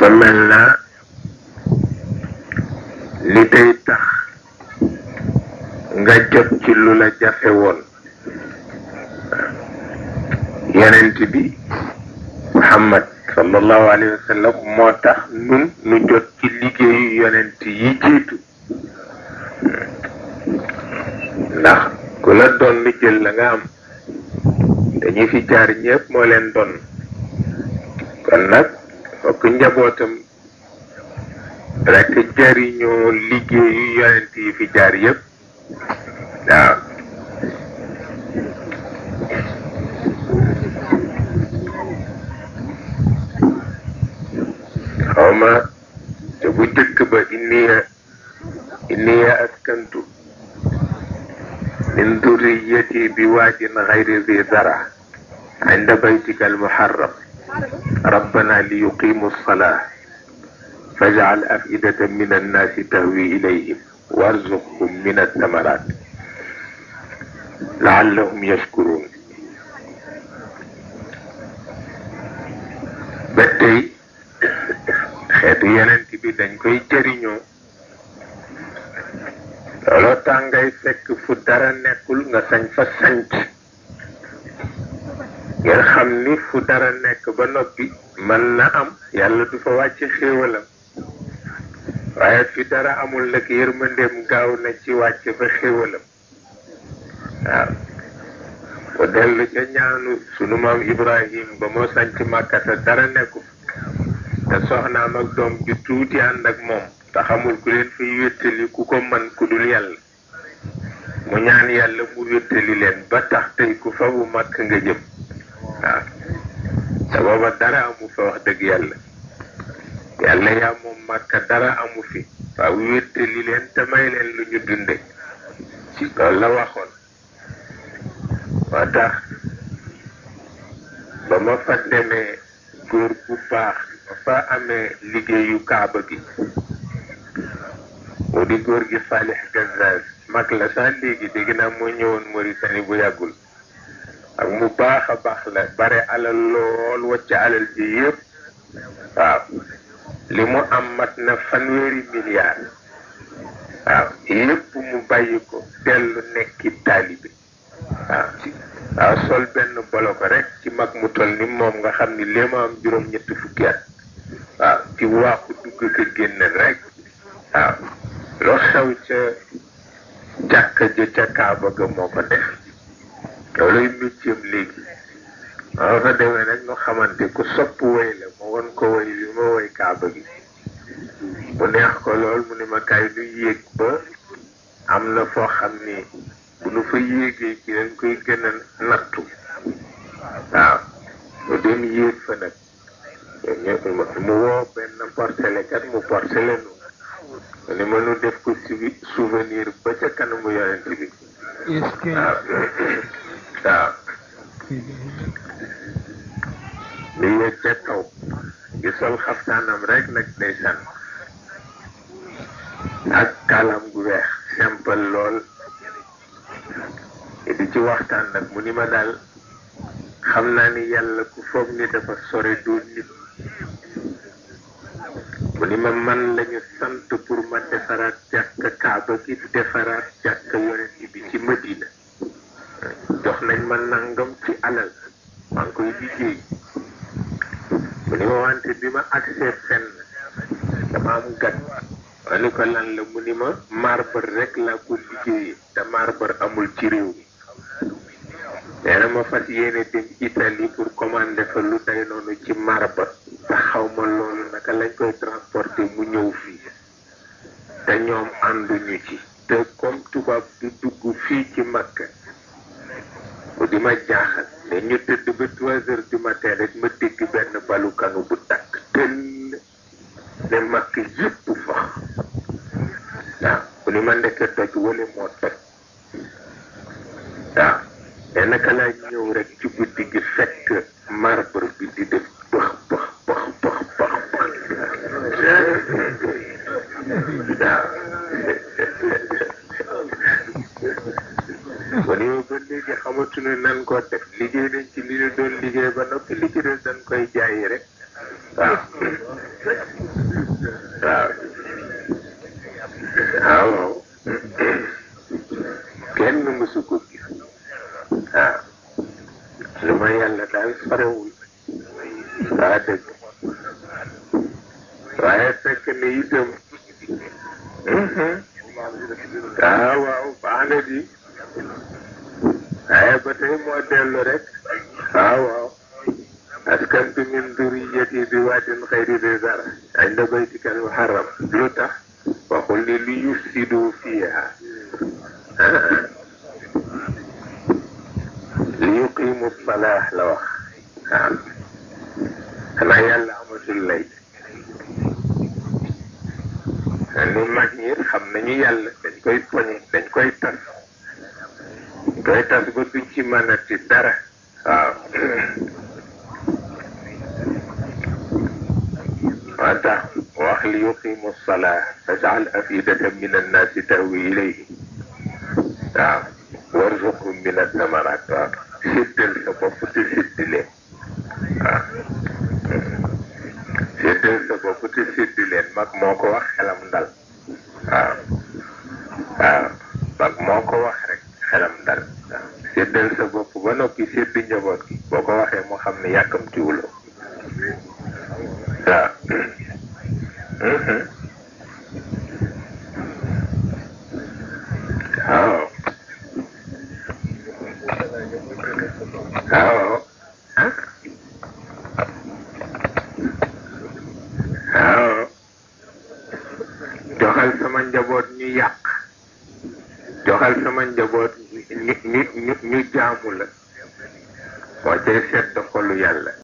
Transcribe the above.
dafa mel na li tey tax nga jot ci lu la jafe woon yonent bi Muhammad sallallahu alayhi wa sallam moo tax nun nu jot ci liggéeyu yonent yi jiitu ndax ku la doon lu jël la nga am dañuy fi jaar ñëpp moo leen doon kon nag fokk njabootam rekk jariñoo liggéeyu yonent yi fi jaar yëpp waaw xawma te bu jëkk ba inniya askantu min durriyati bi waadin gayri zi zara inda baytika almuharram rabbana li yuqimu alsalaa faj'al af'idatan min annaasi tahwi ilayhim warzuqhum min athamarat la'allahum yashkurun ba tey xeetu yonent bi dañ koy jëriñoo looloo tax ngay fekk fu dara nekkul nga sañ fa sanc ngeen xam ni fu dara nekk ba noppi mën na am yàlla du fa wàcc xéewalam waaye fi dara amul nag yërmandeem gaaw na ci wàcc fa xéewalam waaw bu dellu ca ñaanu sunu maam Ibrahim ba moo sanc Màkka te dara nekku te soxnaam ak doom ju tuuti ànd ak moom te xamul ku leen fiy wéttali ku ko mën ku dul yàlla mu ñaan yàlla mu wéttali leen ba tax tey ku fa bu màkk nga jëm waaw te booba dara amu fa wax dëgg yàlla yàlla yaa moom Màkka dara amu fi waaw wéttali leen te may leen lu ñu dunde ci loolu la waxoon moo tax ba ma fa demee góor bu baax ma fa amee liggéeyu kaaba gi mu di góor gi Salih Gazaz mag la sax léegi dégg naa moo ñëwoon Mauritanie bu yàggul ak mu baax a baax la bare alal lool wacc alal ji yëpp waaw li mu am mat na 100 milliards waaw yëpp mu bàyyi ko dellu nekki taalibe waaw sol benn bolo ko rek ci mag mu toll ni moom nga xam ni léegi ma am juróom-ñetti fukki at waaw ci waaxu dugg ko génn rek waaw loo xew ca jàkka ja ca kaaba ga moo ko def looluy métier léegi maa fa demee nag ñu xamante ku sopp woy la ma won ko woy bi ma woy kaaba gi mu neex ko lool mu ni ma kay du yéeg ba am na foo xam ni bu nu fa yéegee ci dañ koy gën a nattu waaw mu dem yéeg fa nag mu woo benn portelekat mu portele nu mu ni ma nu def ko souvenir ba ca kanamu yonent bi waaw waaw li yéeg ca kaw gi sol xaftaanam rek nag ndeysaan ak kaalam gu weex simple lool di ci waxtaan nag mu ni ma daal xam naa ni yàlla ku foog ni dafa sore du nit mu ni ma man lañu sant pour ma defaraat jàkka kaaba gi defaraat jàkka yonent bi ci Madina jox nañ ma nangam ci alal maa ngi koy liggéey mu ni ma wante bi ma agsee fenn dama am gat ma ni ko lan la mu ni ma marbre rek laa ko liggéeyee te marbre amul ci réew mi nee na ma fas yéene dem Italie pour commander fa lu day noonu ci marbre te xaw ma loolu naka lañ koy transporter mu ñëw fii te ñoom ànduñu ci te comme tubaab du dugg fii ci Makka bu di ma jaaxal ne ñu tëdd ba 3 heures du matin rek ma dégg benn balu kanu bu takk tëll ne Makka yëpp fax waaw bu ni ma ndekk toj wala moo toj waaw te naka laa ñëw rek ci guddi gi fekk marbre bi di def bëx bëx bëx bëx bëx bëx waaw wala yow ba léegi xamatuñu nan koo def liggéey nañ ci li ñu doon liggéey ba noppi li ci des dañ koy jaayi rek waaw waaye fekk ni itam waaw baax na di waaye ba tey moo dellu rek waaw askantu min duriyati bi waadin xayri di zara inda baytika al muharram lu tax waxul ni li yufsidu fiha li yuqimu salah la wax waaw xanaa yàlla amatul lay ni mag ñi xam nañu yàlla dañ koy poñe dañ koy tas ba duñ ci mënati dara waaw moo tax wax li yuqimu salaa faj'al afidatan min annaasi tahwi ilayhi waaw warzuqhum min athamarat waaw séddal sa bopp te séddi waaw séddal sa bopp te séddi mag moo ko wax xelam dal waaw mag moo ko wax rek xelam dal waaw séddal sa bopp ba noppi séddi njaboot gi boo ko waxee moo xam ne yàkkamtiwuloo waaw waaw joxal sama njaboot ñu yàq joxal sama njaboot ñu jaamu la moo cay sedd xolu yàlla